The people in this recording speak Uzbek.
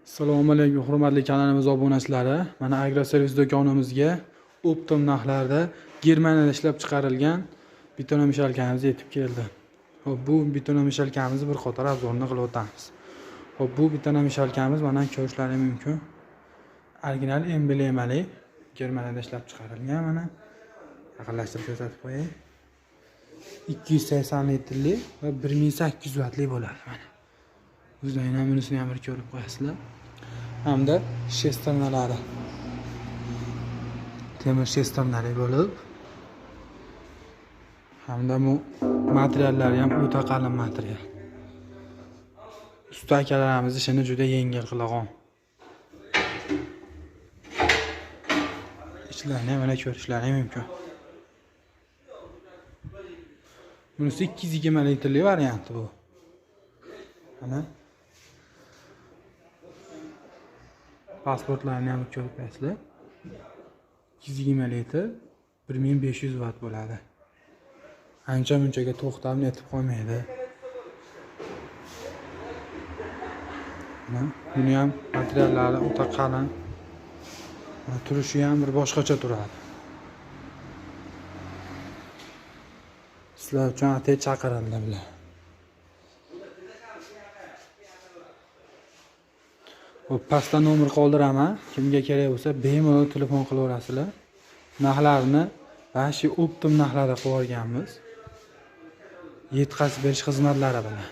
Assalomu alaykum, hurmatli kanalimiz obunachilari. Mana Agroservis do'konimizga оптом narxlarda Germaniyada ishlab chiqarilgan betonomeshalkamiz yetib keldi. Xo'p, bu betonomeshalkamizni bir qator обзор ini qilib o'tamiz. Xo'p, bu betonomeshalkamiz mana ko'rishlaring mumkin. Original emblemali Germaniyada ishlab chiqarilgan, mana yaqinlashtirib ko'rsatib qo'yay. 280 litrli va 1800 vatli bo'ladi mana. O'zlaring ham bunisini ham bir ko'rib qo'yasizlar. Hamda shesternalari. Temir shesternali bo'lib, hamda bu materiallari ham o'ta qalin material. Usta akalarimiz ishini juda yengil qilgan. Ichlarini ham mana ko'rishlari mumkin. Bunisi 220 litrli varianti bu. Mana pasportlarni ham ko'rib qo'yasizlar. 220 litr 1500 vat bo'ladi. Ancha munchaga to'xtab netib qo'ymaydi. Mana buni ham materiallari o'ta qalin. Mana turishi ham bir boshqacha turadi. Sizlar uchun atay chaqirildi bular. Xo'p, pastda nomer qoldiraman. Kimga kerak bo'lsa bemalol telefon qilaverasizlar. Narxlarni vashi оптом narxlarda qilib olganmiz. Yetkazib berish xizmatlari bilan.